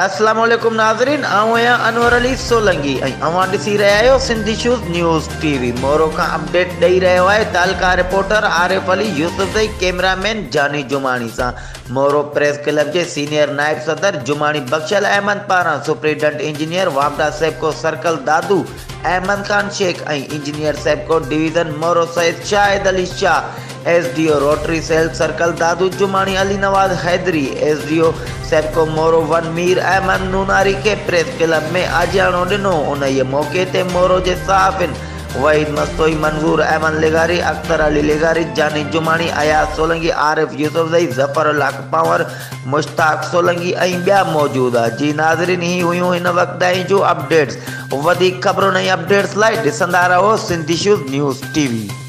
اسلام عليڪم ناظرين آئون آهيان انور علي سولنگي ۽ اوهان ڏسي رهيا آهيو Sindh issues news T V Moro کان اپڊيٽ ڏئي رهيو آهي تعلقه رپورٽر عارف علي يوسفزئي ڪيمرا مين جاني جماڻي سان مورو پريس ڪلب جي سينيئر نائب صدر جماڻي بخشل احمد پاران سپريڊنٽ انجنيئر واپڊا SEPCO circle Dadu Ahmed Khan Shaikh ۽ engineer SEPCO division Moro Syed Shahid Ali Shah, S D O rotary cell circle Dadu Jamani Ali Nawaz Haidri, S D O SEPCO Moro one Mir Ahmed Nonari کي press club ۾ آجياڻو ڏنو. انهيء موقعي تي مورو جي صحافين وحيد مستوئي، منظور احمد لغاري، اختر علي لغاري، جاني جماڻي، اياز سولنگي، عارف يوسفزئي، ظفر الحق پنهور، مشتاق سولنگي ۽ ٻيا موجود ها. جي ناظرين هي هيون هن وقت تائين جون اپڊيٽس. وڌيڪ خبرن ۽ اپڊيٽس لاء ڏسندا رهو Sindh issues news T V.